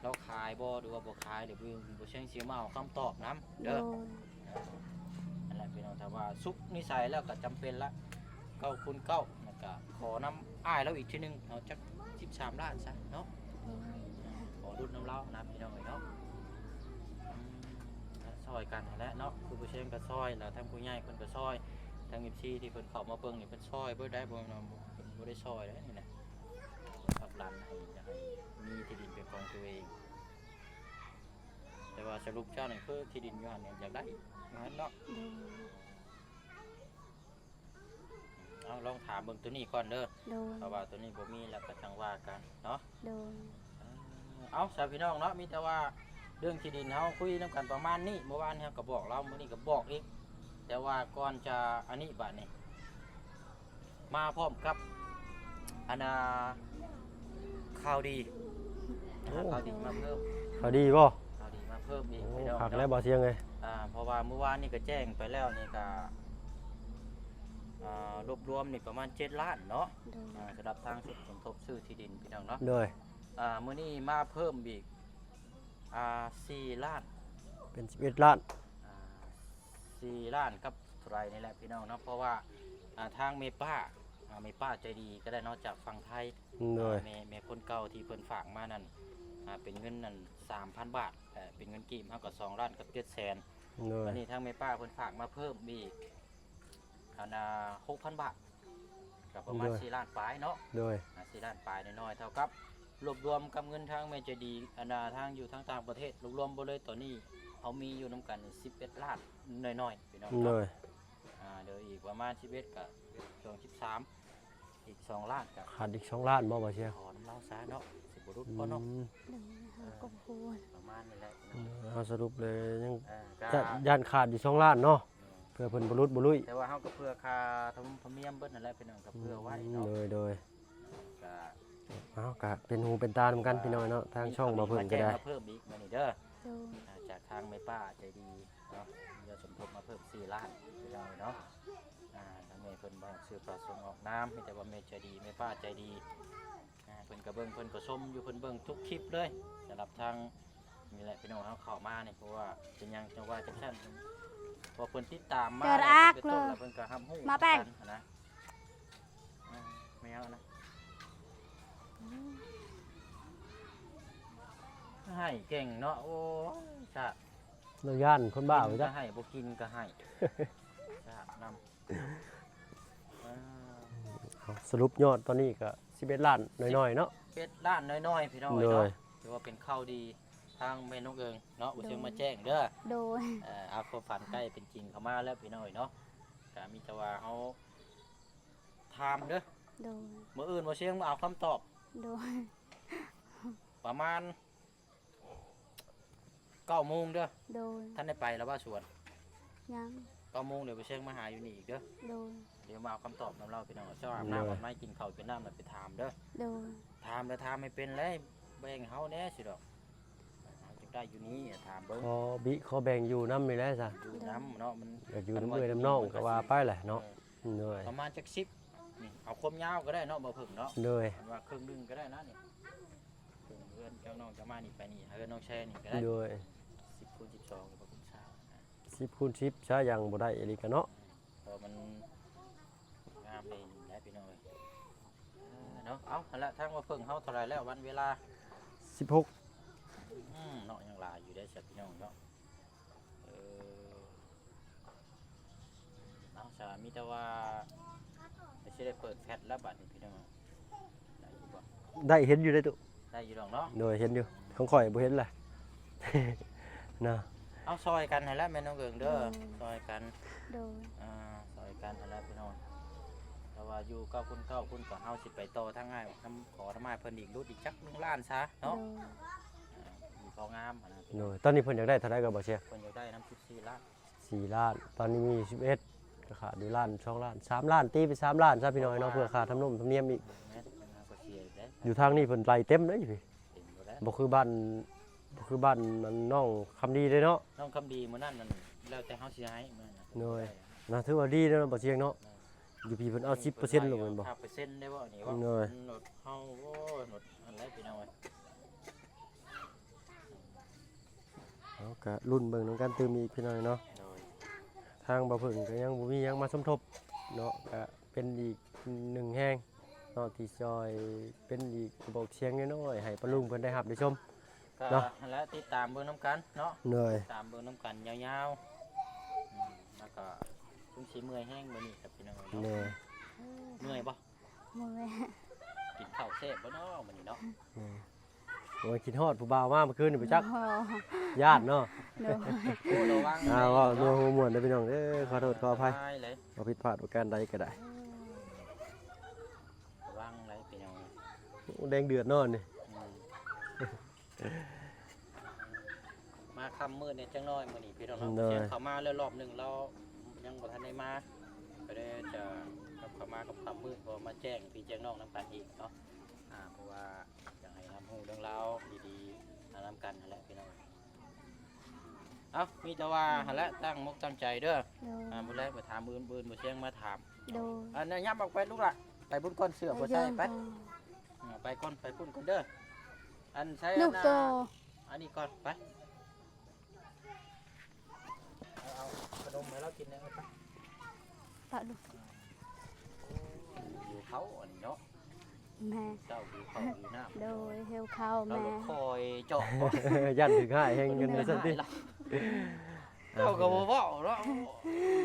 ລາວຂາຍບໍ່ ຫຼືວ່າບໍ່ຂາຍ ຫຼືບໍ່ ບໍ່ເຊິ່ງຊິມາເອົາຄຳຕອບນຳເດີ. ໂດຍ. ນັ້ນແຫຼະພີ່ນ້ອງ ຖ້າວ່າສຸກນິໄສແລ້ວກໍຈຳເປັນລະ ເກົ້າຄູນເກົ້າ ແລ້ວກໍຂໍນຳອ້າຍລາວອີກທີໜຶ່ງ ເອົາຈັກສິບສາມລ້ານຊະເນາະ. ໂດຍ. ຂໍຫຼຸດນຳລາວນະພີ່ນ້ອງເອີຍເນາະ. ອືມ ຊ່ອຍກັນຫັ້ນແຫຼະເນາະ ຄືຜູ້ເຊງກໍຊ່ອຍ ແລ້ວທາງຜູ້ໃຫຍ່ເພິ່ນກໍຊ່ອຍ ທາງເອັຟຊີທີ່ເພິ່ນເຂົ້າມາເບິ່ງນີ້ ເພິ່ນຊ່ອຍເບິດໄດ໋ ບໍ່ແມ່ນວ່າເພິ່ນບໍ່ໄດ້ຊ່ອຍເດ້ນີ້ນະ. ພັກດັນໃຫ້ ຢາກໃຫ້ມີທີ່ດິນເປັນຂອງຕົວເອງ ແຕ່ວ່າສະຫຼຸບເຈົ້ານີ້ຄືທີ່ດິນຢູ່ຫັ້ນນີ້ຢາກໄດ້ຫັ້ນເນາະ. ໂດຍ. ເອົາ ລອງຖາມເບິ່ງໂຕນີ້ກ່ອນເດີ. ໂດຍ. ຖ້າວ່າໂຕນີ້ບໍ່ມີແລ້ວກໍຈັ່ງວ່າກັນເນາະ. ໂດຍ. ເອົາ ຊະພີ່ນ້ອງເນາະ ມີແຕ່ວ່າເລື່ອງທີ່ດິນເຮົາຄຸຍນຳກັນປະມານນີ້ ເມື່ອວານເຮົາກໍບອກລາວ ມື້ນີ້ກໍບອກອີກ ແຕ່ວ່າກ່ອນຈະອັນນີ້ ບາດນີ້ມາພ້ອມກັບ ອັນນ່າ ຂ່າວດີ. ໂອ້ ຂ່າວດີມາເພີ່ມ. ຂ່າວດີບໍ່? ຂ່າວດີມາເພີ່ມອີກ ໂອ້ ພີ່ນ້ອງ ຄັກແລ້ວ ເນາະ ບໍ່ສຽງເອີຍ. ອ່າ ເພາະວ່າມື້ວານນີ້ກໍແຈ້ງໄປແລ້ວນີ້ກໍ ອ່າ ລວບລວມນີ້ປະມານເຈັດລ້ານເນາະ. ໂດຍ. ອ່າ ສຳລັບທາງສົມທົບຊື້ທີ່ດິນ ພີ່ນ້ອງເນາະ. ໂດຍ. ອ່າ ມື້ນີ້ມາເພີ່ມອີກ ອ່າ ສີ່ລ້ານ ເປັນສິບເອັດລ້ານ. ອ່າ ສີ່ລ້ານກັບເທົ່າໃດນີ້ແຫຼະ ພີ່ນ້ອງເນາະ ເພາະວ່າ ອ່າ ທາງແມ່ປ້າ ອ່າ ແມ່ປ້າໃຈດີກໍໄດ້ເນາະ ຈາກຝັ່ງໄທ. ໂດຍ. ອ່າ ແມ່ ແມ່ຄົນເກົ່າທີ່ເພິ່ນຝາກມານັ້ນ ອ່າ ເປັນເງິນນັ້ນສາມພັນບາດ ເປັນເງິນກີບເຮົາກໍສອງລ້ານກັບເຈັດແສນ. ໂດຍ. ບັດນີ້ທາງແມ່ປ້າເພິ່ນຝາກມາເພີ່ມອີກ ອັນນ່າ ຫົກພັນບາດ ກໍປະມານ ໂດຍ ສີ່ລ້ານປາຍເນາະ. ໂດຍ. ອ່າ ສີ່ລ້ານປາຍນ້ອຍໆ ເທົ່າກັບລວບລວມກັບເງິນທາງແມ່ໃຈດີ ອັນນ່າ ທາງຢູ່ທາງຕ່າງປະເທດ ລວມໆເບິດເລີຍ ຕອນນີ້ເຮົາມີຢູ່ນຳກັນສິບເອັດລ້ານນ້ອຍໆ ພີ່ນ້ອງເນາະ. ໂດຍ. ອ່າ ເດີ ອີກປະມານສິບເອັດ ກໍສອງ ສິບສາມ ອີກສອງລ້ານ ກໍຂາດອີກສອງລ້ານບໍ່ ບໍ່ເຊຍ? ຂໍນຳລາວຊະເນາະ ຊິບໍ່ຫຼຸດບໍ່ເນາະ. ອືມ. ໂດຍ. ເຮົາກໍບໍ່ຮູ້ ປະມານນີ້ແຫຼະ ເອີ ເຮົາສະຫຼຸບເລີຍ ຍັງ ເອີ ກໍ ຢ້ານຂາດຢູ່ສອງລ້ານເນາະ. ເອີ ເພື່ອເພິ່ນບໍ່ຫຼຸດບໍ່ລຸ້ຍ ແຕ່ວ່າເຮົາກໍເພື່ອຄ່າທຳ ທຳນຽມເບິດນັ້ນແຫຼະ ພີ່ນ້ອງ ກໍເພື່ອໄວ້ເນາະ. ອືມ ໂດຍ ໂດຍ. ກໍ ເອົາ ກໍເປັນຫູເປັນຕານຳກັນ ອ່າ ພີ່ນ້ອງເນາະ ທາງຊ່ອງບໍ່ເພິ່ງກໍໄດ້ ມາເພີ່ມອີກມື້ນີ້ເດີ. ໂດຍ. ອ່າ ຈາກທາງແມ່ປ້າໃຈດີເນາະ ເງິນສົມທົບມາເພີ່ມສີ່ລ້ານ ພີ່ນ້ອງເນາະ. ອ່າ ທາງແມ່ເພິ່ນບໍ່ໃຫ້ຊື່ປະສົງອອກນາມ ມີແຕ່ວ່າແມ່ໃຈດີ ແມ່ປ້າໃຈດີ. ອ່າ ເພິ່ນກໍເບິ່ງ ເພິ່ນກໍຊົມຢູ່ ເພິ່ນເບິ່ງທຸກຄລິບເລີຍ ສຳລັບທາງ ນີ້ແຫຼະ ພີ່ນ້ອງເຮົາເຂົ້າມານີ້ ເພາະວ່າເປັນຫຍັງຈັ່ງວ່າຈັ່ງຊັ້ນ ເພາະເພິ່ນຕິດຕາມມາ ເກີດອາກເລີຍ ເພິ່ນກໍຮັບຮູ້ ມາແປ້ງ ນະ. ອ່າ ແມວນະ ອືມ ໄຫ້ເກັ່ງເນາະ. ໂອ້ຍ ສະ ລາວຢ້ານຄົນບ້າ ກິນກໍໄຫ້ ບໍ່ກິນກໍໄຫ້ ສະນຳ. ອ່າ ເອົາ ສະຫຼຸບຍອດຕອນນີ້ກໍສິບເອັດລ້ານນ້ອຍໆເນາະ. ສິບເອັດລ້ານນ້ອຍໆ ພີ່ນ້ອງເອີຍເນາະ. ໂດຍ. ຖືວ່າເປັນຂ່າວດີ ທາງແມ່ນ້ອງເອີງເນາະ ໂດຍ ບໍ່ເຊີງມາແຈ້ງເດີ. ໂດຍ. ເອີ ເອົາ ຄວາມຝັນໃກ້ເປັນຈິງເຂົ້າມາແລ້ວ ພີ່ນ້ອງເອີຍເນາະ. ກໍມີແຕ່ວ່າເຮົາຖາມເດີ. ໂດຍ. ມື້ອື່ນບໍ່ເຊີງມາເອົາຄຳຕອບ. ໂດຍ. ປະມານ ເກົ້າໂມງເດີ. ໂດຍ. ທັນໄດ້ໄປລະວ່າສວນ? ຍັງ. ເກົ້າໂມງດຽວໄປເຊີງມາຫາຢູ່ນີ້ອີກເດີ. ໂດຍ. ດຽວມາເອົາຄຳຕອບນຳລາວ ພີ່ນ້ອງ. ເຈົ້າອາບນ້ຳ ໂດຍ ອາບໃນ ກິນເຂົ້າກິນນ້ຳແລ້ວໄປຖາມເດີ. ໂດຍ. ຖາມແລ້ວຖາມໃຫ້ເປັນແລ້ວ ແບ່ງເຮົາແດ່ຊິດອກ. ເຮົາຈະໄດ້ຢູ່ນີ້ ຖາມເບິ່ງ. ຂໍບິ ຂໍແບ່ງຢູ່ນຳນີ້ແຫຼະຊະ. ຢູ່ນຳເນາະ ມັນ ຢາກຢູ່ນຳເອື້ອຍນຳນ້ອງກໍວ່າໄປແຫຼະເນາະ. ເອີ. ໂດຍ. ປະມານຈັກສິບ ນີ້ ເອົາຄວາມຍາວກໍໄດ້ເນາະ ບໍ່ເພິ່ງເນາະ. ໂດຍ. ເພິ່ນວ່າເຄິ່ງໜຶ່ງກໍໄດ້ນະນີ້. ເພິ່ງເຮືອນເຈົ້ານ້ອງເຈົ້າມານີ້ໄປນີ້ ເຮືອນນ້ອງແຊນີ້ກໍໄດ້. ໂດຍ. ສິບຄູນສິບສອງກໍບໍ່ຄູນຊາວນະ. ສິບຄູນສິບຊະ ຍັງບໍ່ໄດ້ອີ່ຫຼີກະເນາະ. ເພາະມັນງາມເລີຍແຫຼະ ພີ່ນ້ອງເອີຍ. ເອີ ເນາະ ເອົາ ຫັ້ນລະ ທາງວ່າເພິ່ງເຮົາເທົ່າໃດແລ້ວ ວັນເວລາ? ສິບຫົກ. ອືມ ເນາະ ຍັງຫຼາຍຢູ່ເດ້ ຊະ ພີ່ນ້ອງເນາະ. ເອີ ເອົາຊະ ມີແຕ່ວ່າຊິໄດ້ເປີດແຟດແລ້ວບາດນີ້ ພີ່ນ້ອງ. ໄດ້ຢູ່ບໍ່? ໄດ້ ເຫັນຢູ່ເດ້ຕຸ. ໄດ້ຢູ່ດອກເນາະ. ໂດຍ ເຫັນຢູ່. ຂອງຂ້ອຍບໍ່ເຫັນລະ ເນາະ. ເອົາ ຊ່ອຍກັນຫັ້ນແຫຼະແມ່ນ້ອງເອີງເດີ. ໂດຍ. ຊ່ອຍກັນ. ໂດຍ. ອ່າ ຊ່ອຍກັນຫັ້ນແຫຼະ ພີ່ນ້ອງ. ແຕ່ວ່າຢູ່ເກົ້າຄູນເກົ້າພຸ້ນ ກໍເຮົາຊິໄປຕໍ່ທາງອ້າຍ ນຳ ຂໍນຳອ້າຍເພິ່ນອີກ ຫຼຸດອີກຈັກໜຶ່ງລ້ານຊະເນາະ. ໂດຍ. ອ່າ ມີພໍງາມຫັ້ນນະ. ໂດຍ. ຕອນນີ້ເພິ່ນຢາກໄດ້ເທົ່າໃດກໍບໍ່ເຊຍ? ເພິ່ນຢາກໄດ້ນຳສິບສີ່ລ້ານ. ສີ່ລ້ານ ຕອນນີ້ມີຢູ່ສິບເອັດ ກໍຂາດຢູ່ລ້ານ ສອງລ້ານ ສາມລ້ານ ຕີເປັນສາມລ້ານຊະ ພີ່ນ້ອງເນາະ. ເພາະວ່າ ເພື່ອຄ່າທຳນົມທຳນຽມອີກ. ແມ່ນ ເພິ່ນຫາກໍເສຍຢູ່ເດ້. ຢູ່ທາງນີ້ເພິ່ນໄລ່ເຕັມເດ້ຢູ່ພີ້. ເຕັມເບິດແລ້ວ. ບໍ່ຄືບ້ານ ບໍ່ຄືບ້ານນັ້ນ ນ້ອງຄຳດີເດ້ເນາະ. ນ້ອງຄຳດີມື້ນັ້ນນັ້ນ ແລ້ວແຕ່ເຮົາຊິໃຫ້ມື້ນັ້ນນະ. ໂດຍ. ນະ ຖືວ່າດີເດ້ເນາະ ບໍ່ສຽງເນາະ. ແມ່ນ. ຢູ່ພີ້ເພິ່ນເອົາສິບເປີເຊັນລົງແມ່ນບໍ່? ເອົາເປີເຊັນໄດ້ບໍ່ນີ້ບໍ່? ໂດຍ ລົດເຮົາ ໂອ້ຍ ລົດອັນໃດພີ່ນ້ອງເອີຍ. ເຮົາກະລຸ້ນເບິ່ງນຳກັນຕື່ມອີກພີ່ນ້ອງເນາະ. ໂດຍ ທາງບ່າວເຜິ້ງກະຍັງບໍ່ມີຫຍັງມາສົມທົບເນາະ ກະເປັນອີກໜຶ່ງແຮງເນາະ ທີ່ຊ່ອຍເປັນອີກກະບອກສຽງນ້ອຍໆ ໃຫ້ປ້າລຸງເພິ່ນໄດ້ຮັບໄດ້ຊົມ ກະ ເນາະ ຫັ້ນແຫຼະ ຕິດຕາມເບິ່ງນຳກັນເນາະ. ໂດຍ ຕິດຕາມເບິ່ງນຳກັນຍາວໆ ອືມ ແລ້ວກະຄົງຊິເມື່ອຍແຮງມື້ນີ້ກັບພີ່ນ້ອງເນາະ. ໂດຍ ເມື່ອຍບໍ່? ບໍ່ແມ່ນ ກິນເຂົ້າແຊບບໍ່ເນາະມື້ນີ້ເນາະ? ແມ່ນ ໂອ້ຍ ຄິດຮອດຜູ້ບ່າວມາເມື່ອຄືນນີ້ບໍ່ຈັກ ບໍ່ ຢ້ານເນາະ. ໂດຍ ໂອ້ ລະວັງ ອ່າ ເວົ້າເລື່ອງຫົວມ່ວນເດີພີ່ນ້ອງເດີ ຂໍໂທດຂໍອະໄພ ເວົ້າຜິດພາດປະການໃດກໍໄດ້ ລະວັງໄດ໋ພີ່ນ້ອງ. ໂອ້ ແດງເດືອດເນາະນີ້ ອືມ. ມາຄ່ຳມືດແດ່ຈັກໜ້ອຍມື້ນີ້ພີ່ນ້ອງເນາະ. ໂດຍ ສຽງເຂົ້າມາແລ້ວລອບໜຶ່ງ ລາວຍັງບໍ່ທັນໄດ້ມາ ກໍເລີຍຈະກັບເຂົ້າມາຄ່ຳໆມືດ ເພາະວ່າມາແຈ້ງພີ່ແຈ້ງນ້ອງນຳກັນອີກເນາະ. ອ່າ ເພາະວ່າຢາກໃຫ້ຮັບຮູ້ເລື່ອງລາວດີໆ ນຳກັນຫັ້ນແຫຼະພີ່ນ້ອງ. ເອົ້າ ມີແຕ່ວ່າຫັ້ນແຫຼະ ຕັ້ງມົກຕັ້ງໃຈເດີ. ໂດຍ ອ່າ ມື້ແລງໄປຖາມມື້ອື່ນ ມື້ອື່ນບໍ່ສຽງມາຖາມ. ໂດຍ ອັນນັ້ນ ຫຍັບອອກໄປລູກຫຼ້າ ໄປບຸນກ່ອນ ເສື້ອບໍ່ໃສ່ ໄປ ເອີ ໄປກ່ອນ ໄປພຸ້ນກ່ອນເດີ. ອັນໃຊ້ອັນ ອັນນີ້ກ່ອນ ໄປ ເອົາ ເອົາຂະໜົມໃຫ້ລາວກິນແດ່ ເອົາໄປ ປະລູກ ໂອ້ ຫິວເຂົ້າອັນນີ້ເນາະ. ແມ່ ເຈົ້າຫິວເຂົ້າຫິວນ້ຳ. ໂດຍ ຫິວເຂົ້າແມ່ ລາວຄອຍເຈາະ ຢ້ານຖືກຮ້າຍແຮງເງິນວ່າຊັ້ນຕິ. ເຈົ້າກໍບໍ່ເວົ້າເນາະ ໂອ້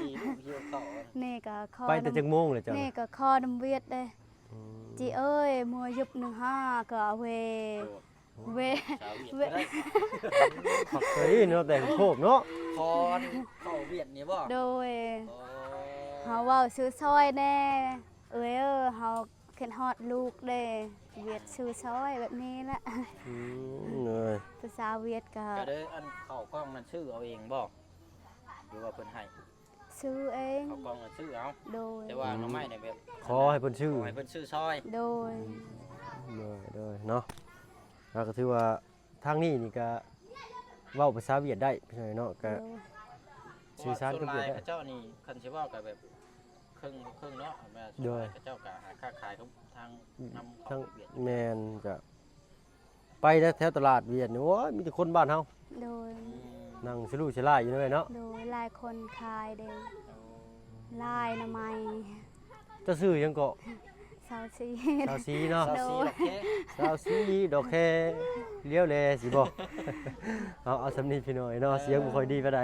ຍ ຫິວເຂົ້າ. ນີ້ກໍຂໍ ໄປແຕ່ຈັກໂມງແລ້ວເຈົ້າ? ນີ້ກໍຂໍນຳວຽດເດ້. ອືມ ຈີເອີຍ ເມື່ອຢຸບໜຶ່ງຫ້າກໍເວ ໂອ້ ເວ ສາວຫວຽດກໍໄດ້ ຄັກເລີຍເນາະ ແຕ່ງໂຄບເນາະ. ຄອນເຂົ້າຫວຽດນີ້ບໍ່? ໂດຍ ໂອ້ ເຮົາເວົ້າຊື່ຊ່ອຍແດ່ ເອີຍເອີ ເຮົາຄິດຮອດລູກເດ້ ຫວຽດຊື່ຊ່ອຍແບບນີ້ແຫຼະ. ອືມ ໂດຍ ພາສາຫວຽດກໍ ກໍເລີຍ ອັນເຂົ້າກ່ອງນັ້ນຊື້ເອົາເອງບໍ່ ຫຼືວ່າເພິ່ນໃຫ້? ຊື້ເອງ ເຂົ້າກ່ອງກໍຊື້ເອົາ. ໂດຍ ແຕ່ວ່າໜໍ່ໄມ້ນີ້ແບບ ອືມ ຂໍໃຫ້ເພິ່ນຊື້ ຂໍໃຫ້ເພິ່ນຊື້ຊ່ອຍ. ໂດຍ ອືມ ໂດຍ ໂດຍເນາະ. ແລ້ວກໍຖືວ່າທາງນີ້ນີ້ກໍເວົ້າພາສາຫວຽດໄດ້ພີ່ນ້ອງເນາະ ກໍ ໂດຍ ສື່ສານກັບຫວຽດໄດ້. ເພາະວ່າສ່ວນຫຼາຍເຂົາເຈົ້ານີ້ ຄັນຊິເວົ້າກໍແບບເຄິ່ງເຄິ່ງເນາະ ແມ່ນ. ໂດຍ ສ່ວນຫຼາຍເຂົາເຈົ້າກໍຫາຄ້າຂາຍກັບທາງ ອືມ ນຳ ທາງຫວຽດ. ແມ່ນ ກໍ ໄປແຖວຕະຫຼາດຫວຽດນີ້ ໂອ້ຍ ມີແຕ່ຄົນບ້ານເຮົາ. ໂດຍ ອືມ ນັ່ງສະລຸສະຫຼາຍຢູ່ເນາະເອື້ອຍເນາະ. ໂດຍ ຫຼາຍຄົນຂາຍເດ້. ໂອ້ ຫຼາຍໜໍ່ໄມ້. ເຈົ້າຊື່ຫຍັງເກາະ? ສາວສີ ສາວສີເນາະ. ໂດຍ ສາວສີດອກແຄ ສາວສີດອກແຄ ຫຼຽວແລຊິບໍ່? ເອົາ ເອົາສ່ຳນີ້ພີ່ນ້ອງເນາະ. ເອີ ສຽງບໍ່ຄ່ອຍດີປານໃດ.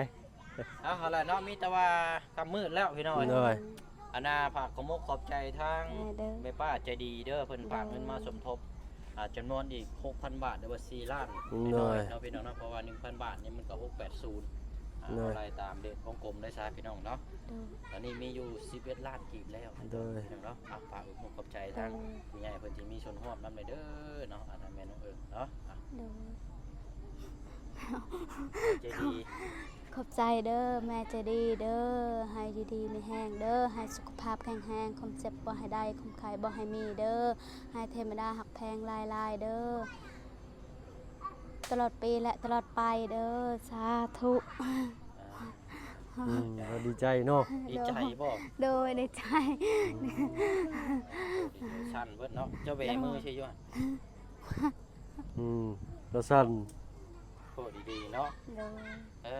ເອົາ ເອົາລະເນາະ ມີແຕ່ວ່າຄ່ຳມືດແລ້ວພີ່ນ້ອງ. ໂດຍ ອັນນ່າ ຝາກຂອບອົກຂອບໃຈທາງ ເອີ ເດີ ແມ່ປ້າໃຈດີເດີ ເພິ່ນ ໂດຍ ຝາກເງິນມາສົມທົບ ອ່າ ຈຳນວນອີກຫົກພັນບາດ ຫຼືວ່າສີ່ລ້ານ ໂດຍ ເນາະພີ່ນ້ອງເນາະ. ເພາະວ່າໜຶ່ງພັນບາດນີ້ມັນກໍຫົກແປດສູນ ອ່າ ໂດຍ ເຮົາໄລ່ຕາມເລກວົງກົມໄດ້ຊະພີ່ນ້ອງເນາະ. ໂດຍ ຕອນນີ້ມີຢູ່ສິບເອັດລ້ານກີບແລ້ວ ໂດຍ ພີ່ນ້ອງເນາະ. ອ່າ ຝາກອົກຂອບໃຈທາງ ໂດຍ ຜູ້ໃຫຍ່ເພິ່ນທີ່ມີສ່ວນຮ່ວມນຳແດ່ເດີເນາະ. ອ່າ ທາງແມ່ນ້ອງເອີງເນາະ. ອ່າ ໂດຍ ໃຈດີ ຂອບໃຈເດີ ແມ່ໃຈດີເດີ ໃຫ້ຢູ່ດີມີແຮງເດີ ໃຫ້ສຸຂະພາບແຂງແຮງ ຄວາມເຈັບບໍ່ໃຫ້ໄດ້ ຄວາມໄຂ້ບໍ່ໃຫ້ມີເດີ ໃຫ້ເທວະດາຮັກແພງຫຼາຍໆເດີ ຕະຫຼອດປີ ແລະ ຕະຫຼອດໄປເດີ ສາທຸ. ອືມ ເຮົາດີໃຈເນາະ. ດີໃຈບໍ່? ໂດຍ ດີໃຈ. ອືມ ສັ່ນເບິດເນາະ ເຈົ້າແບມືຊື່ຢູ່. ອືມ ລາວສັ່ນ ໂອ້ ດີໆເນາະ. ໂດຍ ເອີ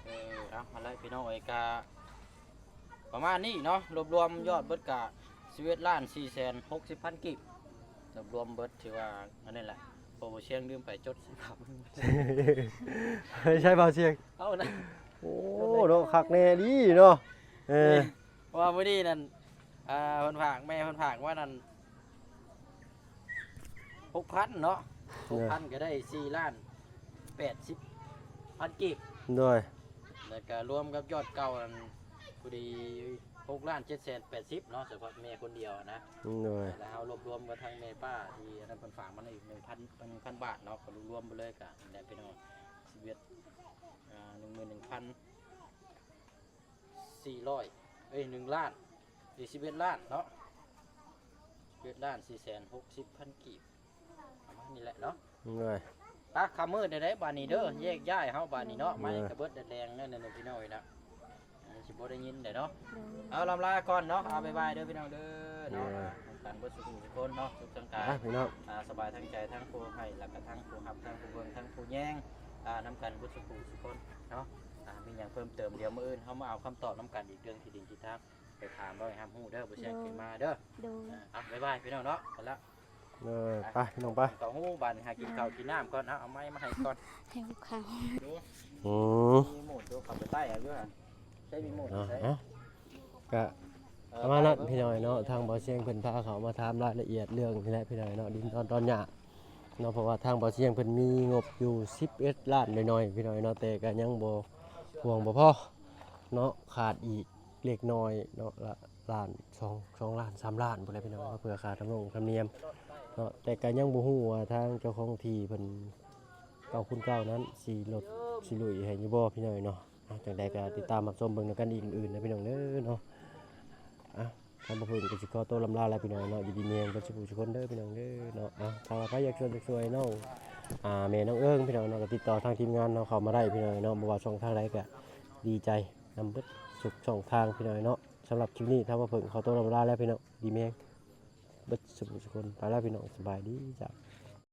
ເອີ ເອົາ ຫັ້ນແຫຼະພີ່ນ້ອງເອີຍ ກະປະມານນີ້ເນາະ ລວບລວມຍອດເບິດກະສິບເອັດລ້ານສີ່ແສນຫົກສິບພັນກີບ ລວບລວມເບິດ ຖືວ່າອັນນັ້ນແຫຼະ. ໂອ້ ບໍ່ຊຽງລືມໄປຈົດໃສ່ພາບ. ໃຊ່ບ່າວຊຽງ ເອົານະ. ໂອ້ ເນາະ ຄັກແນ່ດີເນາະ. ເອີ ເພາະວ່າມື້ນີ້ນັ້ນ ອ່າ ເພິ່ນຝາກ ແມ່ເພິ່ນຝາກມານັ້ນ ຫົກພັນເນາະ ຫົກພັນ ກໍໄດ້ສີ່ລ້ານແປດສິບພັນກີບ. ໂດຍ ແລ້ວກໍລວມກັບຍອດເກົ່ານັ້ນ ພໍດີຫົກລ້ານເຈັດແສນແປດສິບເນາະ ສະເພາະແມ່ຄົນດຽວນະ. ໂດຍ ແລ້ວເຮົາລວບລວມກັບທາງແມ່ປ້າທີ່ອັນນັ້ນ ເພິ່ນຝາກມາອີກໜຶ່ງພັນ ໜຶ່ງພັນບາດເນາະ ກໍລວມໆໄປເລີຍ ກໍນີ້ແຫຼະພີ່ນ້ອງ ສິບເອັດ ອ່າ ໜຶ່ງໝື່ນໜຶ່ງພັນ ສີ່ຮ້ອຍ ເອີຍ ໜຶ່ງລ້ານ ເອີຍ ສິບເອັດລ້ານເນາະ ສິບເອັດລ້ານສີ່ແສນຫົກສິບພັນກີບ ປະມານນີ້ແຫຼະເນາະ. ໂດຍ ປະ ຄ່ຳມືດແດ່ບາດນີ້ເດີ ອືມ ແຍກຍ້າຍເຮົາບາດນີ້ເນາະ. ໂດຍ ໄມ້ກະເບິດແດດແດງແລ້ວນັ້ນ ພີ່ນ້ອງເອີຍນະ ມັນຊິ ບໍ່ໄດ້ຍິນໄດ໋ເນາະ. ໂດຍ ເອົາ ລຳລາກ່ອນເນາະ. ເອົາ ບາຍບາຍເດີພີ່ນ້ອງເດີເນາະ. ໂດຍ ອ່າ ນຳກັນເບິດສູ່ຜູ້ສູ່ຄົນເນາະ ສຸກທັງກາຍ ອ່າ ພີ່ນ້ອງ ອ່າ ສະບາຍທັງໃຈ ທັງຜູ້ໃຫ້ ແລ້ວກະທັງຜູ້ຮັບ ທັງຜູ້ເບິ່ງ ທັງຜູ້ແຍງ ອ່າ ນຳກັນເບິດສູ່ຜູ້ສູ່ຄົນເນາະ. ອ່າ ມີຫຍັງເພີ່ມເຕີມ ດຽວມື້ອື່ນເຮົາມາເອົາຄຳຕອບນຳກັນອີກ ເລື່ອງທີ່ດິນທີ່ທາງ ໄປຖາມເວົ້າໃຫ້ຮັບຮູ້ເດີ ບໍ່ແຊງ ໂດຍ ຂຶ້ນມາເດີ. ໂດຍ ອ່າ ບາຍບາຍພີ່ນ້ອງເນາະ. ໄປລະ ເອີ ໄປພີ່ນ້ອງໄປ ເຂົ້າຫູບາດນີ້ ຫາກິນເຂົ້າກິນນ້ຳກ່ອນ. ເອົາ ເອົາໄມ້ມາໃຫ້ກ່ອນ ຫິວເຂົ້າ. ອືມ ມີໝູດຢູ່ ເຂົ້າໄປໃຕ້ເອົາຢູ່ຫັ້ນ. ໃຊ້ມີໝູດຢູ່ໃສ? ເນາະ ກະປະມານນັ້ນພີ່ນ້ອງເນາະ. ທາງບ່າວຊຽງເພິ່ນພາເຂົ້າມາຖາມລາຍລະອຽດເລື່ອງນີ້ແຫຼະພີ່ນ້ອງເນາະ ດິນດອນຕອນຫຍ້າເນາະ. ເພາະວ່າທາງບ່າວຊຽງເພິ່ນມີງົບຢູ່ສິບເອັດລ້ານໜ້ອຍໆ ພີ່ນ້ອງເນາະ ແຕ່ກະຍັງບໍ່ພຽງບໍ່ພໍເນາະ ຂາດອີກເລັກນ້ອຍເນາະ ລະລ້ານ ສອງ ສອງລ້ານ ສາມລ້ານພຸ້ນແຫຼະພີ່ນ້ອງເນາະ ເພື່ອຄ່າທຳນົງທຳນຽມເນາະ. ແຕ່ກະຍັງບໍ່ຮູ້ວ່າທາງເຈົ້າຂອງທີ່ເພິ່ນ ເກົ້າຄູນເກົ້ານັ້ນ ຊິລົດຊິລຸຍໃຫ້ຢູ່ບໍ່ພີ່ນ້ອງເນາະ. ອ່ະ ຈັ່ງໃດກໍຕິດຕາມຮັບຊົມເບິ່ງນຳກັນອີກອື່ນໆເດີພີ່ນ້ອງເດີເນາະ. ອ່ະ ທາງບ່າວເພິ່ນກໍຊິຂໍຕົວລຳລາແລ້ວພີ່ນ້ອງເນາະ. ຢູ່ດີມີແຮງເບິດສູ່ຜູ້ສູ່ຄົນເດີພີ່ນ້ອງເດີເນາະ. ອ່ະ ຖ້າວ່າໃຜຢາກຊ່ວຍຢາກຊ່ວຍນ້ອງ ອ່າ ແມ່ນ້ອງເອີງພີ່ນ້ອງເນາະ ກໍຕິດຕໍ່ທາງທີມງານເຮົາເຂົ້າມາໄດ້ພີ່ນ້ອງເນາະ. ບໍ່ວ່າຊ່ອງທາງໃດກໍດີໃຈນຳເບິດທຸກຊ່ອງທາງພີ່ນ້ອງເນາະ. ສຳລັບຄລິບນີ້ ທາງບ່າວເພິ່ນຂໍຕົວລຳລາແລ້ວພີ່ນ້ອງ. ດີມີແຮງເບິດສູ່ຜູ້ສູ່ຄົນ ໄປແລ້ວພີ່ນ້ອງ ສະບາຍດີຈ້າ.